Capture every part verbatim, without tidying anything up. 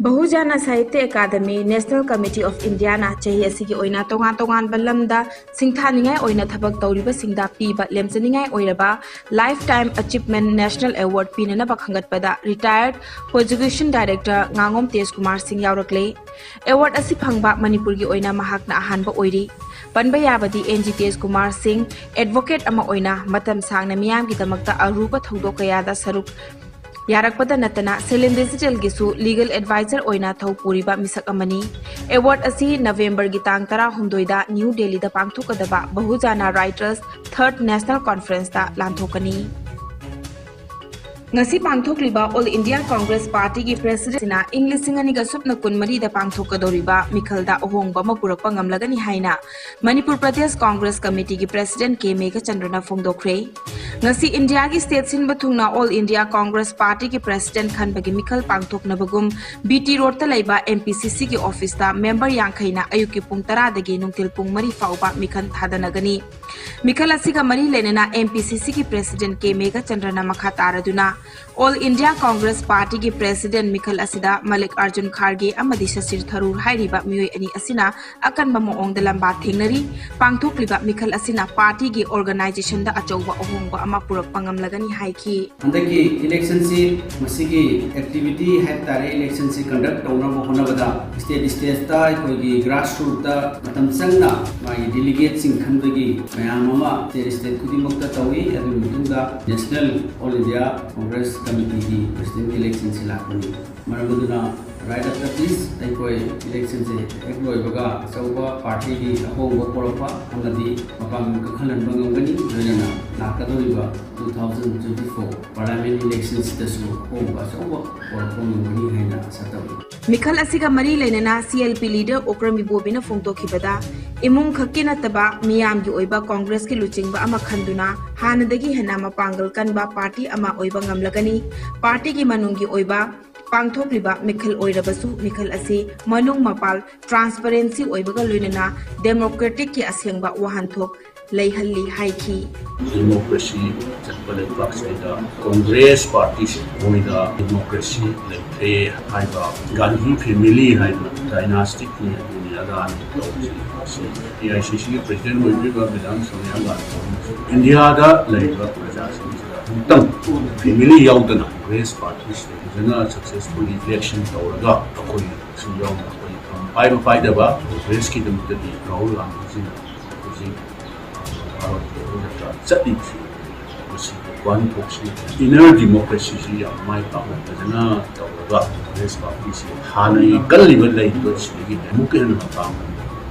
ꯕꯍꯨꯖꯥꯅ Sahitya academy, National Committee of Indiaꯅ ꯆꯍꯤ ꯑꯁꯤꯒꯤ ꯑꯣꯏꯅ ꯇꯣꯉꯥꯟ ꯇꯣꯉꯥꯟꯕ ꯂꯝꯗ ꯁꯤꯡꯊꯥꯅꯤꯡꯉꯥꯏ ꯑꯣꯏꯅ ꯊꯕꯛ ꯇꯧꯔꯤꯕꯁꯤꯡꯗ ꯄꯤꯕ ꯂꯦꯝꯖꯅꯤꯡꯉꯥꯏ ꯑꯣꯏꯔꯕ Lifetime Achievement National Award ꯄꯤꯅꯅꯕ ꯈꯟꯒꯠꯄꯗ retired Education Director ꯉꯥꯉꯣꯝ ꯇꯦꯖꯀꯨꯃꯥꯔ ꯁꯤꯡ ꯌꯥꯎꯔꯛꯂꯦ꯫ Award ꯑꯁꯤ ꯐꯪꯕ ꯃꯅꯤꯄꯨꯔꯒꯤ ꯑꯣꯏꯅ ꯃꯍꯥꯛꯅ ꯑꯍꯥꯟꯕ ꯑꯣꯏꯔꯤ꯫ ꯄꯟꯕ ꯌꯥꯕꯗꯤ ꯑꯦꯟ ꯖꯤ ꯇꯦꯖꯀꯨꯃꯥꯔ ꯁꯤꯡ advocate ꯑꯃ ꯑꯣꯏꯅ ꯃꯇꯝ ꯁꯥꯡꯅ ꯃꯤꯌꯥꯝꯒꯤꯗꯃꯛꯇ ꯑꯔꯨꯕ ꯊꯧꯗꯣꯛ ꯀꯌꯥꯗ ꯁꯔꯨꯛ ꯌꯥꯔꯛꯄꯗ ꯅꯠꯇꯅ Salim Digitalꯒꯤꯁꯨ legal advisor ꯑꯣꯏꯅ ꯊꯧ ꯄꯨꯔꯤꯕ ꯃꯤꯁꯛ ꯑꯃꯅꯤ꯫ Award ꯑꯁꯤ ꯅꯕꯦꯝꯕꯔꯒꯤ ꯇꯥꯡ ꯇꯔꯥꯍꯨꯝꯗꯣꯏꯗ ꯅ꯭ꯌꯨ ꯗꯦꯜꯂꯤꯗ ꯄꯥꯡꯊꯣꯛꯀꯗꯕ ꯕꯍꯨꯖꯥꯅ Writers Third National Conferenceꯇ ꯂꯥꯟꯊꯣꯛꯀꯅꯤ꯫ ꯉꯁꯤ ꯄꯥꯡꯊꯣꯛꯂꯤꯕ All India Congress Partyꯒꯤ Presidentꯅ ꯏꯪ ꯂꯤꯁꯤꯡ ꯑꯅꯤꯒ ꯁꯨꯞꯅ ꯀꯨꯟꯃꯔꯤꯗ ꯄꯥꯡꯊꯣꯛꯀꯗꯧꯔꯤꯕ ꯃꯤꯈꯜꯗ ꯑꯍꯣꯡꯕ ꯑꯃ ꯄꯨꯔꯛꯄ ꯉꯝꯂꯒꯅꯤ ꯍꯥꯏꯅ ꯃꯅꯤꯄꯨꯔ ꯄ꯭ꯔꯗꯦꯁ Congress Committeeꯒꯤ President ꯀꯦ ꯃꯦꯘꯆꯟꯗ꯭ꯔꯅ ꯐꯣꯡꯗꯣꯛꯈ꯭ꯔꯦ꯫ ꯉꯁꯤ ꯏꯟꯗꯤꯌꯥꯒꯤ state ꯁꯤꯟꯕ ꯊꯨꯡꯅ All India Congress Partyꯒꯤ President ꯈꯟꯕꯒꯤ ꯃꯤꯈꯜ ꯄꯥꯡꯊꯣꯛꯅꯕꯒꯨꯝ ꯕꯤ ꯇꯤ ꯔꯣꯗꯇ ꯂꯩꯕ ꯑꯦꯝ ꯄꯤ ꯁꯤ ꯁꯤꯒꯤ officeꯇ member ꯌꯥꯡꯈꯩꯅ ꯑꯌꯨꯛꯀꯤ ꯄꯨꯡ ꯇꯔꯥꯗꯒꯤ ꯅꯨꯡꯊꯤꯜ ꯄꯨꯡ ꯃꯔꯤ ꯐꯥꯎꯕ ꯃꯤꯈꯜ ꯊꯥꯗꯅꯒꯅꯤ꯫ ꯃꯤꯈꯜ ꯑꯁꯤꯒ ꯃꯔꯤ ꯂꯩꯅꯅ ꯑꯦꯝ ꯄꯤ ꯁꯤ ꯁꯤꯒꯤ President ꯀꯦ ꯃꯦꯘꯆꯟꯗ꯭ꯔꯅ ꯃꯈꯥ ꯇꯥꯔꯗꯨꯅ All India Congress Partyꯒꯤ President ꯃꯤꯈꯜ ꯑꯁꯤꯗ ꯃꯜꯂꯤꯀꯥꯔꯖꯨꯟ ꯈꯥꯔꯒꯦ ꯑꯃꯗꯤ ꯁꯁꯤꯔ ꯊꯔꯨꯔ ꯍꯥꯏꯔꯤꯕ ꯃꯤꯑꯣꯏ ꯑꯅꯤ ꯑꯁꯤꯅ ꯑꯀꯟꯕ ꯃꯑꯣꯡꯗ ꯂꯝꯕꯥ ꯊꯦꯡꯅꯔꯤ꯫ ꯄꯥꯡꯊꯣꯛꯂꯤꯕ ꯃꯤꯈꯜ ꯑꯁꯤꯅ partyꯒꯤ organizationꯗ ꯑꯆꯧꯕ ꯑꯍꯣꯡꯕ ꯑꯃ ꯄꯨꯔꯛꯄ ꯉꯝꯂꯒꯅꯤ ꯍꯥꯏꯈꯤ꯫ ꯍꯟꯗꯛꯀꯤ electionꯁꯤ ꯃꯁꯤꯒꯤ activity ꯍꯥꯏꯕ ꯇꯥꯔꯦ, electionꯁꯤ conduct ꯇꯧꯅꯕ ꯍꯣꯠꯅꯕꯗ state stateꯇ ꯑꯩꯈꯣꯏꯒꯤ grassrootꯇ ꯃꯇꯝ ꯆꯪꯅ ꯃꯥꯒꯤ delegateꯁꯤꯡ ꯈꯟꯕꯒꯤ ꯃꯌꯥꯝ ꯑꯃ state state ꯈꯨꯗꯤꯡꯃꯛꯇ ꯇꯧꯏ꯫ ꯑꯗꯨꯒꯤ ꯃꯇꯨꯡꯗ National All India Congress Committeeꯒꯤ President electionꯁꯤ ꯂꯥꯛꯄꯅꯤ꯫ ꯃꯔꯝ ꯑꯗꯨꯅ right after this ꯑꯩꯈꯣꯏ electionꯁꯦ ꯍꯦꯛ ꯂꯣꯏꯕꯒ ꯑꯆꯧꯕ partyꯒꯤ ꯑꯍꯣꯡꯕ ꯄꯨꯔꯛꯄ ꯑꯃꯗꯤ ꯃꯄꯥꯡꯒꯜ ꯀꯟꯈꯠꯍꯟꯕ ꯉꯝꯒꯅꯤ꯫ ꯂꯣꯏꯅꯅ ꯂꯥꯛꯀꯗꯧꯔꯤꯕ two thousand twenty-four Parliament electionꯁꯤꯗꯁꯨ ꯑꯍꯣꯡꯕ ꯑꯆꯧꯕ ꯄꯨꯔꯛꯄ ꯉꯝꯒꯅꯤ ꯍꯥꯏꯅ ꯑꯥꯁꯥ ꯇꯧꯏ꯫ ꯃꯤꯈꯜ ꯑꯁꯤꯒ ꯃꯔꯤ ꯂꯩꯅꯅ C L P leader Okram ꯏꯕꯣꯕꯤꯅ ꯐꯣꯡꯗꯣꯛꯈꯤꯕꯗ, ꯏꯃꯨꯡ ꯈꯛꯀꯤ ꯅꯠꯇꯕ ꯃꯤꯌꯥꯝꯒꯤ ꯑꯣꯏꯕ Congressꯀꯤ ꯂꯨꯆꯤꯡꯕ ꯑꯃ ꯈꯟꯗꯨꯅ ꯍꯥꯟꯅꯗꯒꯤ ꯍꯦꯟꯅ ꯃꯄꯥꯡꯒꯜ ꯀꯟꯕ party ꯑꯃ ꯑꯣꯏꯕ ꯉꯝꯂꯒꯅꯤ꯫ Partyꯒꯤ ꯃꯅꯨꯡꯒꯤ ꯑꯣꯏꯕ ꯄꯥꯡꯊꯣꯛꯂꯤꯕ ꯃꯤꯈꯜ ꯑꯣꯏꯔꯕꯁꯨ ꯃꯤꯈꯜ ꯑꯁꯤ ꯃꯅꯨꯡ ꯃꯄꯥꯜ transparency ꯑꯣꯏꯕꯒ ꯂꯣꯏꯅꯅ democraticꯀꯤ ꯑꯁꯦꯡꯕ ꯋꯥꯍꯟꯊꯣꯛ ꯂꯩꯍꯜꯂꯤ ꯍꯥꯏꯈꯤ꯫ ꯗꯤꯃꯣꯀ꯭ꯔꯦꯁꯤ ꯆꯠꯄ ꯂꯩꯕꯥꯛꯁꯤꯗ ꯀꯣꯡꯒ꯭ꯔꯦꯁ ꯄꯥꯔꯇꯤꯁꯤ ꯃꯣꯏꯗ ꯗꯤꯃꯣꯀ꯭ꯔꯦꯁꯤ ꯂꯩꯇ꯭ꯔꯦ ꯍꯥꯏꯕ, ꯒꯥꯟꯙꯤ ꯐꯦꯃꯤꯂꯤ ꯍꯥꯏꯕ ꯗꯥꯏꯅꯥꯁꯇꯤꯛꯅꯤ, ꯑꯗꯨꯅꯤ ꯑꯗꯥꯅꯤ ꯇꯧꯕꯁꯤ꯫ ꯑꯁꯤ ꯑꯦ ꯑꯥꯏ ꯁꯤ ꯁꯤꯒꯤ ꯄ꯭ꯔꯦꯁꯤꯗꯦꯟ ꯑꯣꯏꯕꯤꯔꯤꯕ ꯃꯦꯗꯥꯝ ꯁꯣꯅꯤꯌꯥ ꯒꯥꯟꯙꯤ ꯏꯟꯗꯤꯌꯥꯗ ꯂꯩꯔꯤꯕ ꯄ꯭ꯔꯖꯥꯁꯤꯡꯁꯤꯗ ꯑꯃꯨꯛꯇꯪ ꯐꯦꯃꯤꯂꯤ ꯌꯥꯎꯗꯅ ꯀꯣꯡꯒ꯭ꯔꯦꯁ ꯄꯥꯔꯇꯤꯁꯤꯗ ꯐꯖꯅ ꯁꯛꯁꯦꯁꯐꯨꯜꯂꯤ ꯏꯂꯦꯛꯁꯟ ꯇꯧꯔꯒ ꯑꯩꯈꯣꯏꯁꯨ ꯌꯥꯎꯅ ꯑꯩꯈꯣꯏ ꯄꯥꯏꯕ ꯄꯥꯏꯗꯕ ꯀꯣꯡꯒ꯭ꯔꯦꯁꯀꯤꯗꯃꯛꯇꯗꯤ ꯔꯥꯍꯨꯜ ꯒꯥꯟꯙꯤꯁꯤꯅ ꯍꯧꯖꯤꯛ ꯚꯥꯔꯠꯀꯤ ꯍꯧꯖꯤꯛꯇ ꯆꯠꯂꯤꯕꯁꯤ ꯃꯁꯤꯒꯤ ꯋꯥꯍꯟꯊꯣꯛꯁꯤ ꯏꯟꯅꯔ ꯗꯤꯃꯣꯀ꯭ꯔꯦꯁꯤꯁꯤ ꯌꯥꯝ ꯃꯥꯏ ꯄꯥꯛꯅ ꯐꯖꯅ ꯇꯧꯔꯒ ꯀꯣꯡꯒ꯭ꯔꯦꯁ ꯄꯥꯔꯇꯤꯁꯤ ꯍꯥꯟꯅꯒꯤ ꯀꯜꯂꯤꯕ ꯂꯩꯔꯤꯕꯁꯤꯗꯒꯤ ꯑꯃꯨꯛꯀ ꯍꯦꯟꯅ ꯃꯄꯥꯡꯒꯜ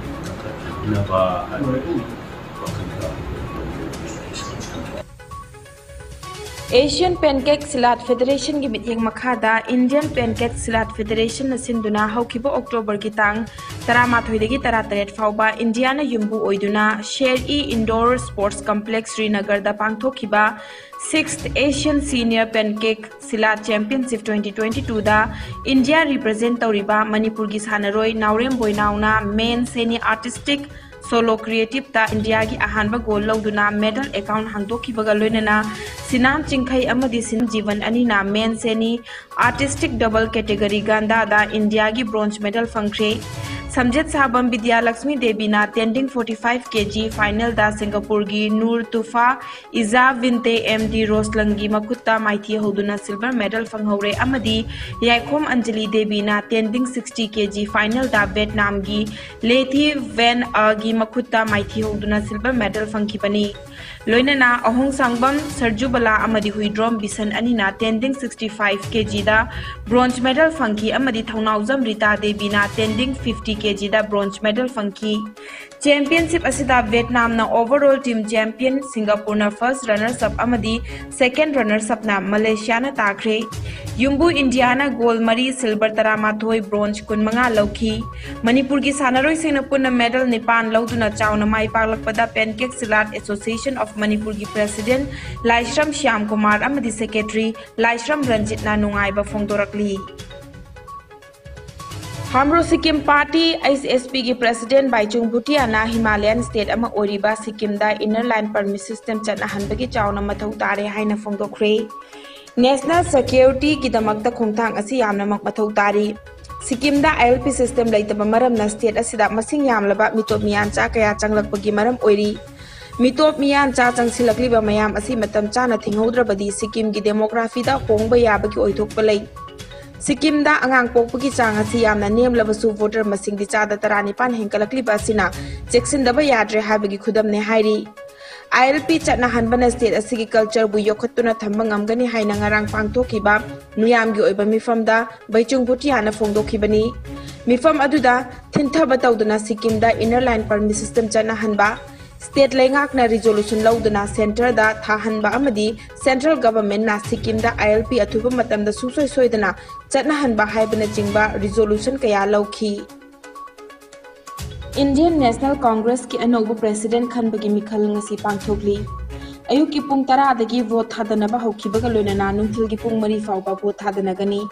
ꯀꯟꯈꯠꯅꯕ ꯍꯥꯏꯕ ꯋꯥꯈꯜꯗ Asian Pancake Silat Federation ꯒꯤ ꯃꯤꯠꯌꯦꯡ ꯃꯈꯥꯗ Indian Pancake Silat Federation ꯅ ꯁꯤꯟꯗꯨꯅ ꯍꯧꯈꯤꯕ ꯑꯣꯛꯇꯣꯕꯔꯒꯤ ꯇꯥꯡ ꯇꯔꯥꯃꯥꯊꯣꯏꯗꯒꯤ ꯇꯔꯥꯇꯔꯦꯠ ꯐꯥꯎꯕ ꯏꯟꯗꯤꯌꯥꯅ ꯌꯨꯝꯕꯨ ꯑꯣꯏꯗꯨꯅ ꯁꯦꯔ-ꯏ Indoor Sports Complex ꯁ꯭ꯔꯤꯅꯒꯔꯗ ꯄꯥꯡꯊꯣꯛꯈꯤꯕ Sixth Asian Senior Pancake Silat Championship twenty twenty-two ꯗ ꯏꯟꯗꯤꯌꯥ ꯔꯤꯄ꯭ꯔꯖꯦꯟ ꯇꯧꯔꯤꯕ ꯃꯅꯤꯄꯨꯔꯒꯤ ꯁꯥꯟꯅꯔꯣꯏ ꯅꯥꯎꯔꯦꯝ ꯕꯣꯏꯅꯥꯎꯅ ꯃꯦꯟ ꯁꯦꯅꯤ ꯑꯥꯔꯇꯤꯁꯇꯤꯛ ꯁꯣꯂꯣ ꯀ꯭ꯔꯤꯌꯦꯇꯤꯞꯇ ꯏꯟꯗꯤꯌꯥꯒꯤ ꯑꯍꯥꯟꯕ ꯒꯣꯜ ꯂꯧꯗꯨꯅ ꯃꯦꯗꯜ ꯑꯦꯀꯥꯎꯟ ꯍꯥꯡꯗꯣꯛꯈꯤꯕꯒ ꯂꯣꯏꯅꯅ ꯁꯤꯅꯥꯝ ꯆꯤꯡꯈꯩ ꯑꯃꯗꯤ ꯁꯤꯟꯖꯤꯕꯟ ꯑꯅꯤꯅ ꯃꯦꯟ ꯁꯦꯅꯤ ꯑꯥꯔꯇꯤꯁꯇꯤꯛ ꯗꯕꯜ ꯀꯦꯇꯦꯒꯔꯤ ꯒꯥꯟꯗꯥꯗ ꯏꯟꯗꯤꯌꯥꯒꯤ ꯕ꯭ꯔꯣꯟꯖ ꯃꯦꯗꯜ ꯐꯪꯈ꯭ꯔꯦ꯫ ꯁꯝꯖꯦꯠ ꯁꯥꯕꯝ ꯕꯤꯗ꯭ꯌꯥꯂꯛꯁꯃꯤ ꯗꯦꯕꯤꯅ ꯇꯦꯟꯗꯤꯡ forty five kg ꯐꯥꯏꯅꯦꯜꯗ ꯁꯤꯡꯒꯥꯄꯨꯔꯒꯤ ꯅꯨꯔ ꯇꯨꯐꯥ ꯏꯖꯥ ꯚꯤꯟꯇꯦ ꯑꯦꯝ ꯗꯤ ꯔꯣꯁꯂꯪꯒꯤ ꯃꯈꯨꯠꯇ ꯃꯥꯏꯊꯤ ꯍꯧꯗꯨꯅ ꯁꯤꯜꯚꯔ ꯃꯦꯗꯜ ꯐꯪꯍꯧꯔꯦ ꯑꯃꯗꯤ ꯌꯥꯏꯈꯣꯝ ꯑꯟꯖꯂꯤ ꯗꯦꯕꯤꯅ ꯇꯦꯟꯗꯤꯡ sixty kg ꯐꯥꯏꯅꯦꯜꯗ ꯚꯦꯠꯅꯥꯝꯒꯤ ꯂꯦꯊꯤ ꯚꯦꯟ ꯑꯒꯤ ꯃꯈꯨꯠꯇ ꯃꯥꯏꯊꯤ ꯍꯧꯗꯨꯅ ꯁꯤꯜꯚꯔ ꯃꯦꯗꯜ ꯐꯪꯈꯤꯕꯅꯤ꯫ ꯂꯣꯏꯅꯅ ꯑꯍꯣꯡꯁꯥꯡꯕꯝ ꯁꯔꯖꯨꯕꯂꯥ ꯑꯃꯗꯤ ꯍꯨꯏꯗ꯭ꯔꯣꯝ ꯕꯤꯁꯟ ꯑꯅꯤꯅ ꯇꯦꯟꯗꯤꯡ sixty five kg ꯗ ꯕ꯭ꯔꯣꯟꯖ ꯃꯦꯗꯜ ꯐꯪꯈꯤ ꯑꯃꯗꯤ ꯊꯧꯅꯥꯎꯖꯝ ꯔꯤꯇꯥ ꯗꯦꯕꯤꯅ ꯇꯦꯟꯗꯤꯡ fifty kg ꯗ ꯕ꯭ꯔꯣꯟꯖ ꯃꯦꯗꯜ ꯐꯪꯈꯤ꯫ ꯆꯦꯝꯄꯤꯌꯟꯁꯤꯞ ꯑꯁꯤꯗ ꯚꯦꯠꯅꯥꯝꯅ overall team champion, ꯁꯤꯡꯒꯥꯄꯨꯔꯅ first runners up ꯑꯃꯗꯤ second runners upꯅ ꯃꯂꯦꯁꯤꯌꯥꯅ ꯇꯥꯈ꯭ꯔꯦ꯫ ꯌꯨꯝꯕꯨ ꯏꯟꯗꯤꯌꯥꯅ ꯒꯣꯜ ꯃꯔꯤ, ꯁꯤꯜꯚꯔ ꯇꯔꯥꯃꯥꯊꯣꯏ, ꯕ꯭ꯔꯣꯟꯖ ꯀꯨꯟꯃꯉꯥ ꯂꯧꯈꯤ꯫ ꯃꯅꯤꯄꯨꯔꯒꯤ ꯁꯥꯟꯅꯔꯣꯏꯁꯤꯡꯅ ꯄꯨꯟꯅ ꯃꯦꯗꯜ ꯅꯤꯄꯥꯟ ꯂꯧꯗꯨꯅ ꯆꯥꯎꯅ ꯃꯥꯏ ꯄꯥꯛꯂꯛꯄꯗ ꯄꯦꯟꯀꯦꯛ ꯁꯤꯂꯥꯠ ꯑꯦꯁꯣꯁꯤꯌꯦꯁꯟ ꯑꯣꯐ ꯃꯅꯤꯄꯨꯔꯒꯤ ꯄ꯭ꯔꯦꯁꯤꯗꯦꯟꯠ ꯂꯥꯏꯁ꯭ꯔꯝ ꯁ꯭ꯌꯥꯝ ꯀꯨꯃꯥꯔ ꯑꯃꯗꯤ ꯁꯦꯀ꯭ꯔꯦꯇꯔꯤ ꯂꯥꯏꯁ꯭ꯔꯝ ꯔꯟꯖꯤꯠꯅ ꯅꯨꯡꯉꯥꯏꯕ ꯐꯣꯡꯗꯣꯔꯛꯂꯤ꯫ ꯍꯥꯝꯔꯣ ꯁꯤꯛꯀꯤꯝ ꯄꯥꯔꯇꯤ, HSP, ꯒꯤ ꯄ꯭ꯔꯦꯁꯤꯗꯦꯟ ꯕꯥꯏꯆꯨꯡ ꯚꯨꯇꯤꯌꯥꯅ ꯍꯤꯃꯥꯂꯌꯥꯟ ꯁ꯭ꯇꯦꯠ ꯑꯃ ꯑꯣꯏꯔꯤꯕ ꯁꯤꯛꯀꯤꯝꯗ ꯏꯟꯅꯔ ꯂꯥꯏꯟ ꯄꯔꯃꯤꯠ ꯁꯤꯁꯇꯦꯝ ꯆꯠꯅꯍꯟꯕꯒꯤ ꯆꯥꯎꯅ ꯃꯊꯧ ꯇꯥꯔꯦ ꯍꯥꯏꯅ ꯐꯣꯡꯗꯣꯛꯈ꯭ꯔꯦ꯫ ꯅꯦꯁꯅꯦꯜ ꯁꯦꯀ꯭ꯌꯨꯔꯤꯇꯤꯒꯤꯗꯃꯛꯇ ꯈꯣꯡꯊꯥꯡ ꯑꯁꯤ ꯌꯥꯝꯅꯃꯛ ꯃꯊꯧ ꯇꯥꯔꯤ꯫ ꯁꯤꯛꯀꯤꯝꯗ ILP ꯁꯤꯁꯇꯦꯝ ꯂꯩꯇꯕ ꯃꯔꯝꯅ ꯁ꯭ꯇꯦꯠ ꯑꯁꯤꯗ ꯃꯁꯤꯡ ꯌꯥꯝꯂꯕ ꯃꯤꯇꯣꯞ ꯃꯤꯌꯥꯟꯆꯥ ꯀꯌꯥ ꯆꯪꯂꯛꯄꯒꯤ ꯃꯔꯝ ꯑꯣꯏꯔꯤ꯫ ꯃꯤꯇꯣꯞ ꯃꯤꯌꯥꯟꯆꯥ ꯆꯪꯁꯤꯜꯂꯛꯂꯤꯕ ꯃꯌꯥꯝ ꯑꯁꯤ ꯃꯇꯝ ꯆꯥꯅ ꯊꯤꯡꯍꯧꯗ꯭ꯔꯕꯗꯤ ꯁꯤꯛꯀꯤꯝꯒꯤ ꯗꯦꯃꯣꯒ꯭ꯔꯥꯐꯤꯗ ꯍꯣꯡꯕ ꯌꯥꯕꯒꯤ ꯑꯣꯏꯊꯣꯛꯄ ꯂꯩ꯫ ꯁꯤꯛꯀꯤꯝꯗ ꯑꯉꯥꯡ ꯄꯣꯛꯄꯒꯤ ꯆꯥꯡ ꯑꯁꯤ ꯌꯥꯝꯅ ꯅꯦꯝꯂꯕꯁꯨ ꯚꯣꯇꯔ ꯃꯁꯤꯡꯗꯤ ꯆꯥꯗ ꯇꯔꯥꯅꯤꯄꯥꯟ ꯍꯦꯟꯒꯠꯂꯛꯂꯤꯕ ꯑꯁꯤꯅ ꯆꯦꯛꯁꯤꯟꯗꯕ ꯌꯥꯗ꯭ꯔꯦ ꯍꯥꯏꯕꯒꯤ ꯈꯨꯗꯝꯅꯦ ꯍꯥꯏꯔꯤ꯫ ILP ꯆꯠꯅꯍꯟꯕꯅ ꯁ꯭ꯇꯦꯠ ꯑꯁꯤꯒꯤ ꯀꯜꯆꯔꯕꯨ ꯌꯣꯛꯈꯠꯇꯨꯅ ꯊꯝꯕ ꯉꯝꯒꯅꯤ ꯍꯥꯏꯅ ꯉꯔꯥꯡ ꯄꯥꯡꯊꯣꯛꯈꯤꯕ ꯃꯤꯌꯥꯝꯒꯤ ꯑꯣꯏꯕ ꯃꯤꯐꯝꯗ ꯕꯩꯆꯨꯡ ꯚꯨꯇꯤꯌꯥꯅ ꯐꯣꯡꯗꯣꯛꯈꯤꯕꯅꯤ꯫ ꯃꯤꯐꯝ ꯑꯗꯨꯗ ꯊꯤꯟꯊꯕ ꯇꯧꯗꯨꯅ ꯁꯤꯛꯀꯤꯝꯗ ꯏꯟꯅꯔ ꯂꯥꯏꯟ ꯄꯔꯃꯤꯠ ꯁꯤꯁꯇꯦꯝ ꯆꯠꯅꯍꯟꯕ, ꯁ꯭ꯇꯦꯠ ꯂꯩꯉꯥꯛꯅ ꯔꯤꯖꯣꯂꯨꯁꯟ ꯂꯧꯗꯨꯅ ꯁꯦꯟꯇꯔꯗ ꯊꯥꯍꯟꯕ ꯑꯃꯗꯤ ꯁꯦꯟꯇ꯭ꯔꯦꯜ ꯒꯚꯔꯟꯃꯦꯟꯠꯅ ꯁꯤꯛꯀꯤꯝꯗ ILP ꯑꯊꯨꯕ ꯃꯇꯝꯗ ꯁꯨꯡꯁꯣꯏ ꯁꯣꯏꯗꯅ ꯆꯠꯅꯍꯟꯕ ꯍꯥꯏꯕꯅꯆꯤꯡꯕ ꯔꯤꯖꯣꯂꯨꯁꯟ ꯀꯌꯥ ꯂꯧꯈꯤ꯫ ꯏꯟꯗꯤꯌꯟ ꯅꯦꯁꯅꯦꯜ ꯀꯣꯡꯒ꯭ꯔꯦꯁꯀꯤ ꯑꯅꯧꯕ ꯄ꯭ꯔꯦꯁꯤꯗꯦꯟꯠ ꯈꯟꯕꯒꯤ ꯃꯤꯈꯜ ꯉꯁꯤ ꯄꯥꯡꯊꯣꯛꯂꯤ꯫ ꯑꯌꯨꯛꯀꯤ ꯄꯨꯡ ꯇꯔꯥꯗꯒꯤ ꯚꯣꯠ ꯊꯥꯗꯅꯕ ꯍꯧꯈꯤꯕꯒ ꯂꯣꯏꯅꯅ ꯅꯨꯡꯊꯤꯜꯒꯤ ꯄꯨꯡ ꯃꯔꯤ ꯐꯥꯎꯕ ꯚꯣꯠ ꯊꯥꯗꯅꯒꯅꯤ꯫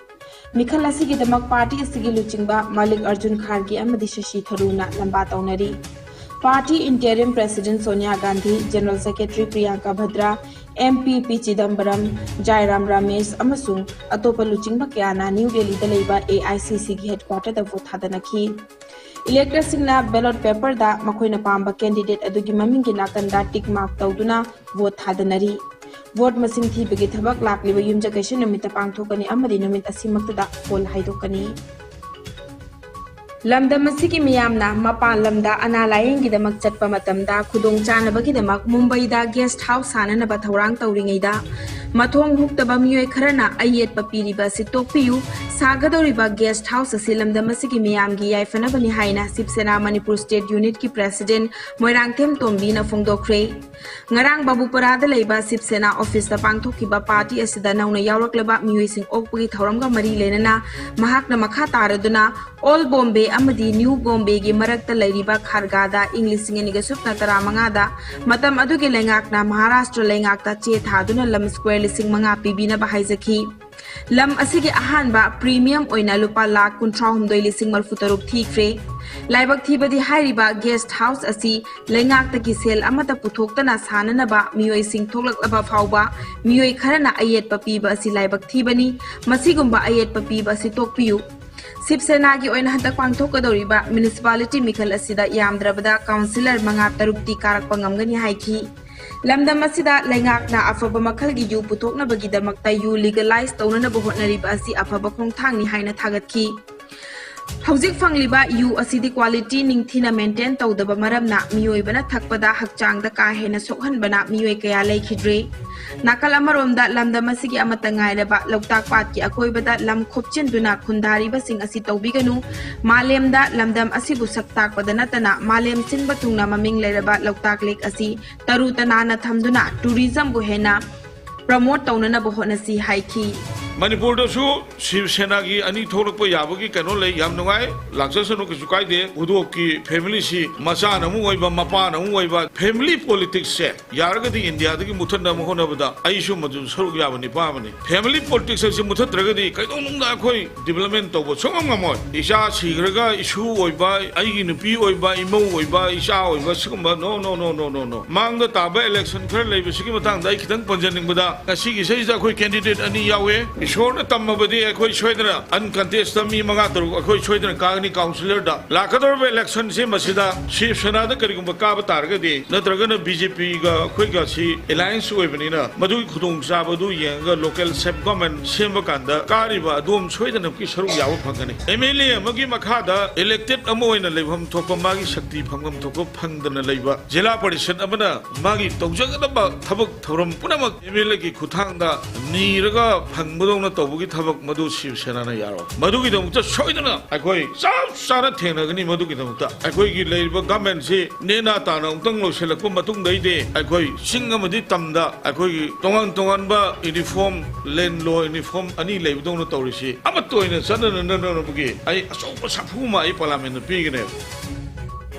ꯃꯤꯈꯜ ꯑꯁꯤꯒꯤꯗꯃꯛ ꯄꯥꯔꯇꯤ ꯑꯁꯤꯒꯤ ꯂꯨꯆꯤꯡꯕ ꯃꯥꯂꯤꯛ ꯑꯔꯖꯨꯟ ꯈꯥꯔꯒꯦ ꯑꯃꯗꯤ ꯁꯁꯤ ꯊꯔꯨꯔꯅ ꯂꯝꯕꯥ ꯇꯧꯅꯔꯤ꯫ Party interim president Sonia Gandhi, general secretary Priyanka Vadra, MP P Chidambaram, Jairam Ramesh ꯑꯃꯁꯨꯡ ꯑꯇꯣꯞꯄ ꯂꯨꯆꯤꯡꯕ ꯀꯌꯥꯅ ꯅ꯭ꯌꯨ ꯗꯦꯜꯂꯤꯗ ꯂꯩꯕ AICCꯒꯤ ꯍꯦꯗꯀ꯭ꯋꯥꯇꯔꯗ ꯚꯣꯠ ꯊꯥꯗꯅꯈꯤ꯫ ꯏꯂꯦꯛꯇꯔꯁꯤꯡꯅ ꯕꯦꯂꯣꯠ ꯄꯦꯄꯔꯗ ꯃꯈꯣꯏꯅ ꯄꯥꯝꯕ ꯀꯦꯟꯗꯤꯗꯦꯠ ꯑꯗꯨꯒꯤ ꯃꯃꯤꯡꯒꯤ ꯅꯥꯀꯟꯗ ꯇꯤꯛ ꯃꯥꯔꯛ ꯇꯧꯗꯨꯅ ꯚꯣꯠ ꯊꯥꯗꯅꯔꯤ꯫ ꯚꯣꯠ ꯃꯁꯤꯡ ꯊꯤꯕꯒꯤ ꯊꯕꯛ ꯂꯥꯛꯂꯤꯕ ꯌꯨꯝꯖꯀꯩꯁ ꯅꯨꯃꯤꯠꯇ ꯄꯥꯡꯊꯣꯛꯀꯅꯤ ꯑꯃꯗꯤ ꯅꯨꯃꯤꯠ ꯑꯁꯤꯃꯛꯇꯗ ꯄꯣꯜ ꯍꯥꯏꯗꯣꯛꯀꯅꯤ꯫ ꯂꯝꯗꯝ ꯑꯁꯤꯒꯤ ꯃꯤꯌꯥꯝꯅ ꯃꯄꯥꯟ ꯂꯝꯗ ꯑꯅꯥ ꯂꯥꯌꯦꯡꯒꯤꯗꯃꯛ ꯆꯠꯄ ꯃꯇꯝꯗ ꯈꯨꯗꯣꯡꯆꯥꯅꯕꯒꯤꯗꯃꯛ ꯃꯨꯝꯕꯩꯗ ꯒꯦꯁꯠ ꯍꯥꯎꯁ ꯁꯥꯅꯅꯕ ꯊꯧꯔꯥꯡ ꯇꯧꯔꯤꯉꯩꯗ ꯃꯊꯣꯡ ꯍꯨꯛꯇꯕ ꯃꯤꯑꯣꯏ ꯈꯔꯅ ꯑꯌꯦꯠꯄ ꯄꯤꯔꯤꯕ ꯑꯁꯤ ꯇꯣꯛꯄꯤꯌꯨ꯫ ꯁꯥꯒꯗꯧꯔꯤꯕ ꯒꯦꯁꯠ ꯍꯥꯎꯁ ꯑꯁꯤ ꯂꯝꯗꯝ ꯑꯁꯤꯒꯤ ꯃꯤꯌꯥꯝꯒꯤ ꯌꯥꯏꯐꯅꯕꯅꯤ ꯍꯥꯏꯅ ꯁꯤꯕ ꯁꯦꯅꯥ ꯃꯅꯤꯄꯨꯔ ꯁ꯭ꯇꯦꯠ ꯌꯨꯅꯤꯠꯀꯤ ꯄ꯭ꯔꯦꯁꯤꯗꯦꯟꯠ ꯃꯣꯏꯔꯥꯡꯊꯦꯝ ꯇꯣꯝꯕꯤꯅ ꯐꯣꯡꯗꯣꯛꯈ꯭ꯔꯦ꯫ ꯉꯔꯥꯡ ꯕꯥꯕꯨꯄꯔꯥꯗ ꯂꯩꯕ ꯁꯤꯕ ꯁꯦꯅꯥ ꯑꯣꯐꯤꯁꯇ ꯄꯥꯡꯊꯣꯛꯈꯤꯕ ꯄꯥꯔꯇꯤ ꯑꯁꯤꯗ ꯅꯧꯅ ꯌꯥꯎꯔꯛꯂꯕ ꯃꯤꯑꯣꯏꯁꯤꯡ ꯑꯣꯛꯄꯒꯤ ꯊꯧꯔꯝꯒ ꯃꯔꯤ ꯂꯩꯅꯅ ꯃꯍꯥꯛꯅ ꯃꯈꯥ ꯇꯥꯔꯗꯨꯅ ꯑꯣꯜ ꯕꯣꯝꯕꯦ ꯑꯃꯗꯤ ꯅ꯭ꯌꯨ ꯕꯣꯝꯕꯦꯒꯤ ꯃꯔꯛꯇ ꯂꯩꯔꯤꯕ ꯈꯥꯔꯒꯥꯗ ꯏꯪ ꯂꯤꯁꯤꯡ ꯑꯅꯤꯒ ꯁꯨꯞꯅ ꯇꯔꯥꯃꯉꯥꯗ ꯃꯇꯝ ꯑꯗꯨꯒꯤ ꯂꯩꯉꯥꯛꯅ ꯃꯍꯥꯔꯥꯁꯇ꯭ꯔ ꯂꯩꯉꯥꯛꯇ ꯆꯦ ꯊꯥꯗꯨꯅ ꯂꯝ ꯁ꯭ꯀ꯭ꯋꯦꯔ ꯂꯤꯁꯤꯡ ꯃꯉꯥ ꯄꯤꯕꯤꯅꯕ ꯍꯥꯏꯖꯈꯤ꯫ ꯂꯝ ꯑꯁꯤꯒꯤ ꯑꯍꯥꯟꯕ premium ꯑꯣꯏꯅ ꯂꯨꯄꯥ ꯂꯥꯈ ꯀꯨꯟꯊ꯭ꯔꯥ ꯍꯨꯝꯗꯣꯏ ꯂꯤꯁꯤꯡ ꯃꯔꯤꯐꯨ ꯇꯔꯨꯛ ꯊꯤꯈ꯭ꯔꯦ꯫ ꯂꯥꯏꯕꯛ ꯊꯤꯕꯗꯤ ꯍꯥꯏꯔꯤꯕ guest house ꯑꯁꯤ ꯂꯩꯉꯥꯛꯇꯒꯤ ꯁꯦꯜ ꯑꯃꯠꯇ ꯄꯨꯊꯣꯛꯇꯅ ꯁꯥꯅꯅꯕ ꯃꯤꯑꯣꯏꯁꯤꯡ ꯊꯣꯛꯂꯛꯂꯕ ꯐꯥꯎꯕ ꯃꯤꯑꯣꯏ ꯈꯔꯅ ꯑꯌꯦꯠꯄ ꯄꯤꯕ ꯑꯁꯤ ꯂꯥꯏꯕꯛ ꯊꯤꯕꯅꯤ꯫ ꯃꯁꯤꯒꯨꯝꯕ ꯑꯌꯦꯠꯄ ꯄꯤꯕ ꯑꯁꯤ ꯇꯣꯛꯄꯤꯌꯨ꯫ ꯁꯤꯕ ꯁꯦꯅꯥꯒꯤ ꯑꯣꯏꯅ ꯍꯟꯗꯛ ꯄꯥꯡꯊꯣꯛꯀꯗꯧꯔꯤꯕ municipality ꯃꯤꯈꯜ ꯑꯁꯤꯗ ꯌꯥꯝꯗ꯭ꯔꯕꯗ councillor ꯃꯉꯥ ꯇꯔꯨꯛꯇꯤ ꯀꯥꯔꯛꯄ ꯉꯝꯒꯅꯤ ꯍꯥꯏꯈꯤ꯫ ꯂꯝꯗꯝ ꯑꯁꯤꯗ ꯂꯩꯉꯥꯛꯅ ꯑꯐꯕ ꯃꯈꯜꯒꯤ ꯌꯨ ꯄꯨꯊꯣꯛꯅꯕꯒꯤꯗꯃꯛꯇ ꯌꯨ legalize ꯇꯧꯅꯅꯕ ꯍꯣꯠꯅꯔꯤꯕ ꯑꯁꯤ ꯑꯐꯕ ꯈꯣꯡꯊꯥꯡꯅꯤ ꯍꯥꯏꯅ ꯊꯥꯒꯠꯈꯤ꯫ ꯍꯧꯖꯤꯛ ꯐꯪꯂꯤꯕ ꯌꯨ ꯑꯁꯤꯗꯤ quality ꯅꯤꯡꯊꯤꯅ maintain ꯇꯧꯗꯕ ꯃꯔꯝꯅ ꯃꯤꯑꯣꯏꯕꯅ ꯊꯛꯄꯗ ꯍꯛꯆꯥꯡꯗ ꯀꯥ ꯍꯦꯟꯅ ꯁꯣꯛꯍꯟꯕꯅ ꯃꯤꯑꯣꯏ ꯀꯌꯥ ꯂꯩꯈꯤꯗ꯭ꯔꯦ꯫ ꯅꯥꯀꯜ ꯑꯃꯔꯣꯝꯗ ꯂꯝꯗꯝ ꯑꯁꯤꯒꯤ ꯑꯃꯠꯇ ꯉꯥꯏꯔꯕ ꯂꯣꯛꯇꯥꯛ ꯄꯥꯠꯀꯤ ꯑꯀꯣꯏꯕꯗ ꯂꯝ ꯈꯣꯞꯆꯤꯟꯗꯨꯅ ꯈꯨꯟꯗꯥꯔꯤꯕꯁꯤꯡ ꯑꯁꯤ ꯇꯧꯕꯤꯒꯅꯨ꯫ ꯃꯥꯂꯦꯝꯗ ꯂꯝꯗꯝ ꯑꯁꯤꯕꯨ ꯁꯛ ꯇꯥꯛꯄꯗ ꯅꯠꯇꯅ ꯃꯥꯂꯦꯝ ꯁꯤꯟꯕ ꯊꯨꯡꯅ ꯃꯃꯤꯡ ꯂꯩꯔꯕ ꯂꯣꯛꯇꯥꯛ lake ꯑꯁꯤ ꯇꯔꯨ ꯇꯅꯥꯟꯅ ꯊꯝꯗꯨꯅ tourismꯕꯨ ꯍꯦꯟꯅ promote ꯇꯧꯅꯅꯕ ꯍꯣꯠꯅꯁꯤ ꯍꯥꯏꯈꯤ꯫ ꯃꯅꯤꯄꯨꯔꯗꯁꯨ ꯁꯤꯕ ꯁꯦꯅꯥꯒꯤ ꯑꯅꯤ ꯊꯣꯛꯂꯛꯄ ꯌꯥꯕꯒꯤ ꯀꯩꯅꯣ ꯂꯩ, ꯌꯥꯝ ꯅꯨꯡꯉꯥꯏ, ꯂꯥꯛꯆꯁꯅꯨ, ꯀꯩꯁꯨ ꯀꯥꯏꯗꯦ꯫ ꯎꯗꯣꯞꯀꯤ familyꯁꯤ ꯃꯆꯥꯅ ꯑꯃꯨꯛ ꯑꯣꯏꯕ, ꯃꯄꯥꯅ ꯑꯃꯨꯛ ꯑꯣꯏꯕ, family politicsꯁꯦ ꯌꯥꯔꯒꯗꯤ ꯏꯟꯗꯤꯌꯥꯗꯒꯤ ꯃꯨꯊꯠꯅꯕ ꯍꯣꯠꯅꯕꯗ ꯑꯩꯁꯨ ꯃꯗꯨ ꯁꯔꯨꯛ ꯌꯥꯕ ꯅꯤꯄꯥ ꯑꯃꯅꯤ꯫ Family politics ꯑꯁꯤ ꯃꯨꯊꯠꯇ꯭ꯔꯒꯗꯤ ꯀꯩꯗꯧꯅꯨꯡꯗ ꯑꯩꯈꯣꯏ development ꯇꯧꯕ ꯁꯨꯡꯉꯝ ꯉꯝꯃꯣꯏ꯫ ꯏꯆꯥ ꯁꯤꯈ꯭ꯔꯒ issue ꯑꯣꯏꯕ, ꯑꯩꯒꯤ ꯅꯨꯄꯤ ꯑꯣꯏꯕ, ꯏꯃꯧ ꯑꯣꯏꯕ, ꯏꯆꯥ ꯑꯣꯏꯕ, ꯁꯤꯒꯨꯝꯕ no, no, no, no, no, no꯫ ꯃꯥꯡꯗ ꯇꯥꯕ election ꯈꯔ ꯂꯩꯕꯁꯤꯒꯤ ꯃꯇꯥꯡꯗ ꯑꯩ ꯈꯤꯇꯪ ꯄꯟꯖꯅꯤꯡꯕꯗ, ꯉꯁꯤꯒꯤ ꯏꯁꯩꯁꯤꯗ ꯑꯩꯈꯣꯏ candidate ꯑꯅꯤ ꯌꯥꯎꯋꯦ꯫ ꯏꯁꯣꯔꯅ ꯇꯝꯃꯕꯗꯤ ꯑꯩꯈꯣꯏ ꯁꯣꯏꯗꯅ uncontestꯇ ꯃꯤ ꯃꯉꯥ ꯇꯔꯨꯛ ꯑꯩꯈꯣꯏ ꯁꯣꯏꯗꯅ ꯀꯥꯒꯅꯤ councillorꯗ꯫ ꯂꯥꯛꯀꯗꯧꯔꯤꯕ electionꯁꯤ ꯃꯁꯤꯗ ꯁꯤꯕ ꯁꯦꯅꯥꯗ ꯀꯔꯤꯒꯨꯝꯕ ꯀꯥꯕ ꯇꯥꯔꯒꯗꯤ, ꯅꯠꯇ꯭ꯔꯒꯅ BJPꯒ ꯑꯩꯈꯣꯏꯒ ꯁꯤ alliance ꯑꯣꯏꯕꯅꯤꯅ, ꯃꯗꯨꯒꯤ ꯈꯨꯗꯣꯡꯆꯥꯕꯗꯨ ꯌꯦꯡꯉꯒ local self government ꯁꯦꯝꯕ ꯀꯥꯟꯗ ꯀꯥꯔꯤꯕ ꯑꯗꯣꯝ ꯁꯣꯏꯗꯅꯃꯛꯀꯤ ꯁꯔꯨꯛ ꯌꯥꯕ ꯐꯪꯒꯅꯤ꯫ MLA ꯑꯃꯒꯤ ꯃꯈꯥꯗ elected ꯑꯃ ꯑꯣꯏꯅ ꯂꯩꯐꯝ ꯊꯣꯛꯄ, ꯃꯥꯒꯤ ꯁꯛꯇꯤ ꯐꯪꯐꯝ ꯊꯣꯛꯄ ꯐꯪꯗꯅ ꯂꯩꯕ ꯖꯤꯂꯥ ꯄꯔꯤꯁꯠ ꯑꯃꯅ ꯃꯥꯒꯤ ꯇꯧꯖꯒꯗꯕ ꯊꯕꯛ ꯊꯧꯔꯝ ꯄꯨꯝꯅꯃꯛ MLAꯒꯤ ꯈꯨꯠꯊꯥꯡꯗ ꯅꯤꯔꯒ ꯐꯪꯕꯗꯧꯅ ꯇꯧꯕꯒꯤ ꯊꯕꯛ ꯃꯗꯨ ꯁꯤꯕ ꯁꯦꯅꯥꯅ ꯌꯥꯔꯣꯏ꯫ ꯃꯗꯨꯒꯤꯗꯃꯛꯇ ꯁꯣꯏꯗꯅ ꯑꯩꯈꯣꯏ ꯆꯞ ꯆꯥꯅ ꯊꯦꯡꯅꯒꯅꯤ꯫ ꯃꯗꯨꯒꯤꯗꯃꯛꯇ ꯑꯩꯈꯣꯏꯒꯤ ꯂꯩꯔꯤꯕ governmentꯁꯤ ꯅꯦꯅꯥ ꯇꯥꯅ ꯑꯃꯨꯛꯇꯪ ꯂꯣꯏꯁꯤꯜꯂꯛꯄ ꯃꯇꯨꯡꯗꯩꯗꯤ ꯑꯩꯈꯣꯏ ꯆꯤꯡ ꯑꯃꯗꯤ ꯇꯝꯗ ꯑꯩꯈꯣꯏꯒꯤ ꯇꯣꯉꯥꯟ ꯇꯣꯉꯥꯟꯕ uniform, land law uniform ꯑꯅꯤ ꯂꯩꯕꯗꯧꯅ ꯇꯧꯔꯤꯁꯤ ꯑꯃꯠꯇ ꯑꯣꯏꯅ ꯆꯠꯅꯅꯅꯕꯒꯤ ꯑꯩ ꯑꯆꯧꯕ ꯁꯥꯐꯨ ꯑꯃ ꯑꯩ parliamentꯗ ꯄꯤꯒꯅꯦꯕ꯫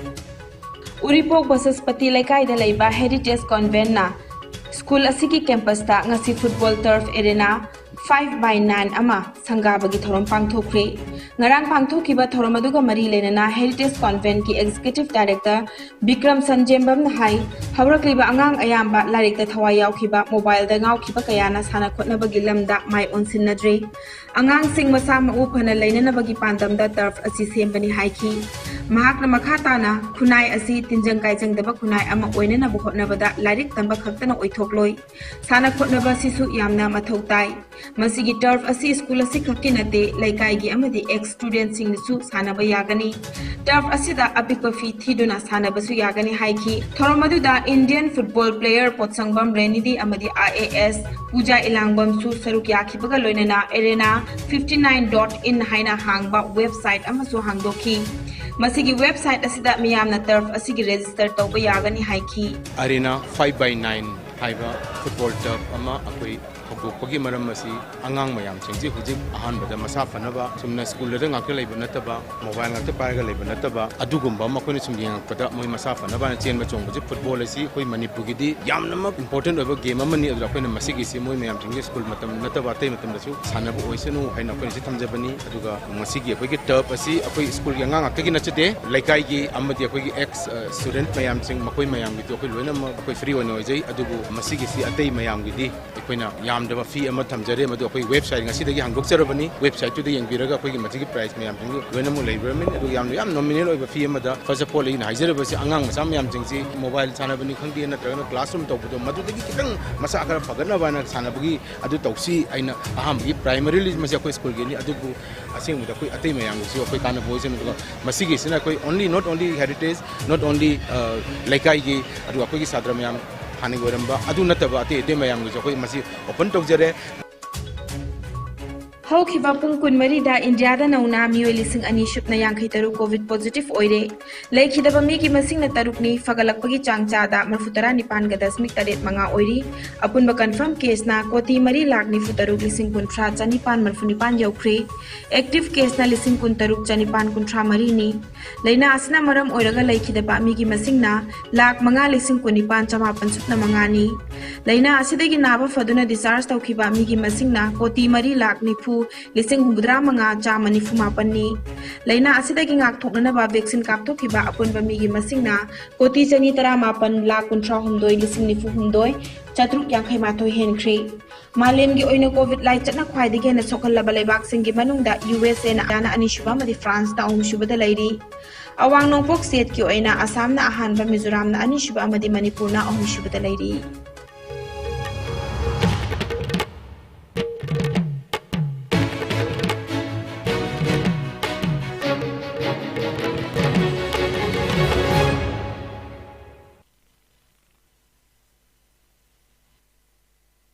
ꯎꯔꯤꯄꯣꯛ ꯕꯁꯁꯄꯇꯤ ꯂꯩꯀꯥꯏꯗ ꯂꯩꯕ Heritage Conventꯅ school ꯑꯁꯤꯒꯤ campusꯇ ꯉꯁꯤ football turf arena, Five by nine ꯑꯃ ꯁꯪꯒꯥꯕꯒꯤ ꯊꯧꯔꯝ ꯄꯥꯡꯊꯣꯛꯈ꯭ꯔꯦ꯫ ꯉꯔꯥꯡ ꯄꯥꯡꯊꯣꯛꯈꯤꯕ ꯊꯧꯔꯝ ꯑꯗꯨꯒ ꯃꯔꯤ ꯂꯩꯅꯅ Heritage Conventꯀꯤ Executive Director ꯕꯤꯀ꯭ꯔꯝ ꯁꯟꯖꯦꯝꯕꯝꯅ ꯍꯥꯏ, ꯍꯧꯔꯛꯂꯤꯕ ꯑꯉꯥꯡ ꯑꯌꯥꯝꯕ ꯂꯥꯏꯔꯤꯛꯇ ꯊꯋꯥꯏ ꯌꯥꯎꯈꯤꯕ, mobileꯗ ꯉꯥꯎꯈꯤꯕ ꯀꯌꯥꯅ ꯁꯥꯟꯅ ꯈꯣꯠꯅꯕꯒꯤ ꯂꯝꯗ ꯃꯥꯏ ꯑꯣꯟꯁꯤꯟꯅꯗ꯭ꯔꯦ꯫ ꯑꯉꯥꯡꯁꯤꯡ ꯃꯁꯥ ꯃꯎ ꯐꯅ ꯂꯩꯅꯅꯕꯒꯤ ꯄꯥꯟꯗꯝꯗ turf ꯑꯁꯤ ꯁꯦꯝꯕꯅꯤ ꯍꯥꯏꯈꯤ꯫ ꯃꯍꯥꯛꯅ ꯃꯈꯥ ꯇꯥꯅ, ꯈꯨꯟꯅꯥꯏ ꯑꯁꯤ ꯇꯤꯟꯖꯪ ꯀꯥꯏꯖꯪꯗꯕ ꯈꯨꯟꯅꯥꯏ ꯑꯃ ꯑꯣꯏꯅꯅꯕ ꯍꯣꯠꯅꯕꯗ ꯂꯥꯏꯔꯤꯛ ꯇꯝꯕ ꯈꯛꯇꯅ ꯑꯣꯏꯊꯣꯛꯂꯣꯏ꯫ ꯁꯥꯟꯅ ꯈꯣꯠꯅꯕ ꯑꯁꯤꯁꯨ ꯌꯥꯝꯅ ꯃꯊꯧ ꯇꯥꯏ꯫ ꯃꯁꯤꯒꯤ turf ꯑꯁꯤ ꯁ꯭ꯀꯨꯜ ꯑꯁꯤꯈꯛꯀꯤ ꯅꯠꯇꯦ, ꯂꯩꯀꯥꯏꯒꯤ ꯑꯃꯗꯤ ex studentꯁꯤꯡꯅꯁꯨ ꯁꯥꯟꯅꯕ ꯌꯥꯒꯅꯤ꯫ Turf ꯑꯁꯤꯗ ꯑꯄꯤꯛꯄ ꯐꯤ ꯊꯤꯗꯨꯅ ꯁꯥꯟꯅꯕꯁꯨ ꯌꯥꯒꯅꯤ ꯍꯥꯏꯈꯤ꯫ ꯊꯧꯔꯝ ꯑꯗꯨꯗ Indian football player ꯄꯣꯠꯁꯪꯕꯝ ꯔꯦꯅꯤꯗꯤ ꯑꯃꯗꯤ IAS ꯄꯨꯖꯥ ꯏꯂꯥꯡꯕꯝꯁꯨ ꯁꯔꯨꯛ ꯌꯥꯈꯤꯕꯒ ꯂꯣꯏꯅꯅ arena fifty nine dot in ꯍꯥꯏꯅ ꯍꯥꯡꯕ website ꯑꯃꯁꯨ ꯍꯥꯡꯗꯣꯛꯈꯤ꯫ ꯃꯁꯤꯒꯤ website ꯑꯁꯤꯗ ꯃꯤꯌꯥꯝꯅ turf ꯑꯁꯤꯒꯤ register ꯇꯧꯕ ꯌꯥꯒꯅꯤ ꯍꯥꯏꯈꯤ꯫ Arena five by nine ꯍꯥꯏꯕ football turf ꯑꯃ ꯑꯩꯈꯣꯏ ꯍꯧꯗꯣꯛꯄꯒꯤ ꯃꯔꯝ ꯑꯁꯤ ꯑꯉꯥꯡ ꯃꯌꯥꯝꯁꯤꯡꯁꯤ ꯍꯧꯖꯤꯛ ꯑꯍꯥꯟꯕꯗ ꯃꯁꯥ ꯐꯅꯕ, ꯆꯨꯝꯅ ꯁ꯭ꯀꯨꯜꯗ ꯉꯥꯛꯇ ꯂꯩꯕ ꯅꯠꯇꯕ, mobile ꯉꯥꯛꯇ ꯄꯥꯏꯔꯒ ꯂꯩꯕ ꯅꯠꯇꯕ, ꯑꯗꯨꯒꯨꯝꯕ ꯑꯃ ꯑꯩꯈꯣꯏꯅ ꯁꯨꯝ ꯌꯦꯡꯉꯛꯄꯗ ꯃꯣꯏ ꯃꯁꯥ ꯐꯅꯕ ꯍꯥꯏꯅ ꯆꯦꯟꯕ ꯆꯣꯡꯕꯁꯤ, football ꯑꯁꯤ ꯑꯩꯈꯣꯏ ꯃꯅꯤꯄꯨꯔꯒꯤꯗꯤ ꯌꯥꯝꯅꯃꯛ important ꯑꯣꯏꯕ game ꯑꯃꯅꯤ꯫ ꯑꯗꯨꯗ ꯑꯩꯈꯣꯏꯅ ꯃꯁꯤꯒꯤꯁꯤ ꯃꯣꯏ ꯃꯌꯥꯝꯁꯤꯡꯁꯤ ꯁ꯭ꯀꯨꯜ ꯃꯇꯝ ꯅꯠꯇꯕ ꯑꯇꯩ ꯃꯇꯝꯗꯁꯨ ꯁꯥꯟꯅꯕ ꯑꯣꯏꯁꯅꯨ ꯍꯥꯏꯅ ꯑꯩꯈꯣꯏꯅ ꯁꯤ ꯊꯝꯖꯕꯅꯤ꯫ ꯑꯗꯨꯒ ꯉꯁꯤꯒꯤ ꯑꯩꯈꯣꯏꯒꯤ turf ꯑꯁꯤ ꯑꯩꯈꯣꯏ ꯁ꯭ꯀꯨꯜꯒꯤ ꯑꯉꯥꯡ ꯉꯥꯛꯇꯒꯤ ꯅꯠꯆꯗꯦ, ꯂꯩꯀꯥꯏꯒꯤ ꯑꯃꯗꯤ ꯑꯩꯈꯣꯏꯒꯤ ex student ꯃꯌꯥꯝꯁꯤꯡ, ꯃꯈꯣꯏ ꯃꯌꯥꯝꯒꯤꯗꯤ ꯑꯩꯈꯣꯏ ꯂꯣꯏꯅꯃꯛ ꯑꯩꯈꯣꯏ free ꯑꯣꯏꯅ ꯑꯣꯏꯖꯩ꯫ ꯑꯗꯨꯕꯨ ꯃꯁꯤꯒꯤꯁꯤ ꯑꯇꯩ ꯃꯌꯥꯝꯒꯤꯗꯤ ꯑꯩꯈꯣꯏꯅ ꯌꯥꯝꯗꯕ fee ꯑꯃ ꯊꯝꯖꯔꯦ, ꯃꯗꯨ ꯑꯩꯈꯣꯏ website ꯉꯁꯤꯗꯒꯤ ꯍꯥꯡꯗꯣꯛꯆꯔꯕꯅꯤ꯫ Websiteꯇꯨꯗ ꯌꯦꯡꯕꯤꯔꯒ ꯑꯩꯈꯣꯏꯒꯤ ꯃꯁꯤꯒꯤ prize ꯃꯌꯥꯝꯁꯤꯡꯗꯨ ꯂꯣꯏꯅꯃꯛ ꯂꯩꯕꯤꯔꯝꯃꯤ꯫ ꯑꯗꯨꯒ ꯌꯥꯝꯅ, ꯌꯥꯝ nominal ꯑꯣꯏꯕ fee ꯑꯃꯗ, first of all, ꯑꯩꯅ ꯍꯥꯏꯖꯔꯤꯕꯁꯤ ꯑꯉꯥꯡ ꯃꯆꯥ ꯃꯌꯥꯝꯁꯤꯡꯁꯤ mobile ꯁꯥꯟꯅꯕꯅꯤ ꯈꯪꯗꯦ, ꯅꯠꯇ꯭ꯔꯒꯅ classroom ꯇꯧꯕꯗꯣ, ꯃꯗꯨꯗꯒꯤ ꯈꯤꯇꯪ ꯃꯁꯥ ꯈꯔ ꯐꯒꯠꯅꯕ ꯍꯥꯏꯅ ꯁꯥꯟꯅꯕꯒꯤ ꯑꯗꯨ ꯇꯧꯁꯤ꯫ ꯑꯩꯅ ꯑꯍꯥꯟꯕꯒꯤ primarily ꯃꯁꯤ ꯑꯩꯈꯣꯏ ꯁ꯭ꯀꯨꯜꯒꯤꯅꯤ, ꯑꯗꯨꯕꯨ ꯑꯁꯦꯡꯕꯗ ꯑꯩꯈꯣꯏ ꯑꯇꯩ ꯃꯌꯥꯝꯒꯤꯁꯨ ꯑꯩꯈꯣꯏ ꯀꯥꯟꯅꯕ ꯑꯣꯏꯁꯅꯨ꯫ ꯑꯗꯨꯒ ꯃꯁꯤꯒꯤꯁꯤꯅ ꯑꯩꯈꯣꯏ only, not only heritage, not only, ꯑ, ꯂꯩꯀꯥꯏꯒꯤ, ꯑꯗꯨꯒ ꯑꯩꯈꯣꯏꯒꯤ ꯁꯥꯇ꯭ꯔ ꯃꯌꯥꯝ ꯍꯥꯟꯅꯒꯤ ꯑꯣꯏꯔꯝꯕ ꯑꯗꯨ ꯅꯠꯇꯕ ꯑꯇꯩ ꯑꯇꯩ ꯃꯌꯥꯝꯒꯤꯁꯨ ꯑꯩꯈꯣꯏ ꯃꯁꯤ open ꯇꯧꯖꯔꯦ꯫ ꯍꯧꯈꯤꯕ ꯄꯨꯡ ꯀꯨꯟꯃꯔꯤꯗ ꯏꯟꯗꯤꯌꯥꯗ ꯅꯧꯅ ꯃꯤꯑꯣꯏ ꯂꯤꯁꯤꯡ ꯑꯅꯤ ꯁꯨꯞꯅ ꯌꯥꯡꯈꯩ ꯇꯔꯨꯛ ꯀꯣꯚꯤꯗ ꯄꯣꯖꯤꯇꯤꯚ ꯑꯣꯏꯔꯦ꯫ ꯂꯩꯈꯤꯗꯕ ꯃꯤꯒꯤ ꯃꯁꯤꯡꯅ ꯇꯔꯨꯛꯅꯤ, ꯐꯒꯠꯂꯛꯄꯒꯤ ꯆꯥꯡ ꯆꯥꯗ ꯃꯔꯤꯐꯨ ꯇꯔꯥ ꯅꯤꯄꯥꯟꯒ ꯗꯁꯃꯤꯛ ꯇꯔꯦꯠ ꯃꯉꯥ ꯑꯣꯏꯔꯤ꯫ ꯑꯄꯨꯟꯕ ꯀꯟꯐꯥꯔꯝ ꯀꯦꯁꯅ ꯀꯣꯇꯤ ꯃꯔꯤ ꯂꯥꯈ ꯅꯤꯐꯨ ꯇꯔꯨꯛ ꯂꯤꯁꯤꯡ ꯀꯨꯟꯊ꯭ꯔꯥ ꯆꯅꯤꯄꯥꯟ ꯃꯔꯤꯐꯨ ꯅꯤꯄꯥꯟ ꯌꯧꯈ꯭ꯔꯦ꯫ ꯑꯦꯛꯇꯤꯚ ꯀꯦꯁꯅ ꯂꯤꯁꯤꯡ ꯀꯨꯟ ꯇꯔꯨꯛ ꯆꯅꯤꯄꯥꯟ ꯀꯨꯟꯊ꯭ꯔꯥ ꯃꯔꯤꯅꯤ꯫ ꯂꯥꯏꯅꯥ ꯑꯁꯤꯅ ꯃꯔꯝ ꯑꯣꯏꯔꯒ ꯂꯩꯈꯤꯗꯕ ꯃꯤꯒꯤ ꯃꯁꯤꯡꯅ ꯂꯥꯈ ꯃꯉꯥ ꯂꯤꯁꯤꯡ ꯀꯨꯟꯅꯤꯄꯥꯟ ꯆꯃꯥꯄꯟ ꯁꯨꯞꯅ ꯃꯉꯥꯅꯤ꯫ ꯂꯥꯏꯅꯥ ꯑꯁꯤꯗꯒꯤ ꯅꯥꯕ ꯐꯗꯨꯅ ꯗꯤꯁꯆꯥꯔꯖ ꯇꯧꯈꯤꯕ ꯃꯤꯒꯤ ꯃꯁꯤꯡꯅ ꯀꯣꯇꯤ ꯃꯔꯤ ꯂꯥꯈ ꯅꯤꯐꯨ ꯂꯤꯁꯤꯡ ꯍꯨꯝꯐꯨꯇꯔꯥ ꯃꯉꯥ ꯆꯥꯝꯃ ꯅꯤꯐꯨ ꯃꯥꯄꯟꯅꯤ꯫ ꯂꯥꯏꯅꯥ ꯑꯁꯤꯗꯒꯤ ꯉꯥꯛꯊꯣꯛꯅꯅꯕ ꯚꯦꯛꯁꯤꯟ ꯀꯥꯞꯊꯣꯛꯈꯤꯕ ꯑꯄꯨꯟꯕ ꯃꯤꯒꯤ ꯃꯁꯤꯡꯅ ꯀꯣꯇꯤ ꯆꯅꯤ ꯇꯔꯥꯃꯥꯄꯟ ꯂꯥꯈ ꯀꯨꯟꯊ꯭ꯔꯥ ꯍꯨꯝꯗꯣꯏ ꯂꯤꯁꯤꯡ ꯅꯤꯐꯨ ꯍꯨꯝꯗꯣꯏ ꯆꯥꯇ꯭ꯔꯨꯛ ꯌꯥꯡꯈꯩ ꯃꯥꯊꯣꯏ ꯍꯦꯟꯈ꯭ꯔꯦ꯫ ꯃꯥꯂꯦꯝꯒꯤ ꯑꯣꯏꯅ ꯀꯣꯚꯤꯗ ꯂꯥꯏꯆꯠꯅ ꯈ꯭ꯋꯥꯏꯗꯒꯤ ꯍꯦꯟꯅ ꯁꯣꯛꯍꯜꯂꯕ ꯂꯩꯕꯥꯛꯁꯤꯡꯒꯤ ꯃꯅꯨꯡꯗ ꯌꯨ ꯑꯦꯁ ꯑꯦꯅ ꯑꯅꯤꯁꯨꯕ ꯑꯃꯗꯤ ꯐ꯭ꯔꯥꯟꯁꯅ ꯑꯍꯨꯝꯁꯨꯕꯗ ꯂꯩꯔꯤ꯫ ꯑꯋꯥꯡ ꯅꯣꯡꯄꯣꯛ ꯁ꯭ꯇꯦꯠꯀꯤ ꯑꯣꯏꯅ ꯑꯁꯥꯝꯅ ꯑꯍꯥꯟꯕ, ꯃꯤꯖꯣꯔꯥꯝꯅ ꯑꯅꯤꯁꯨꯕ ꯑꯃꯗꯤ ꯃꯅꯤꯄꯨꯔꯅ ꯑꯍꯨꯝꯁꯨꯕꯗ ꯂꯩꯔꯤ꯫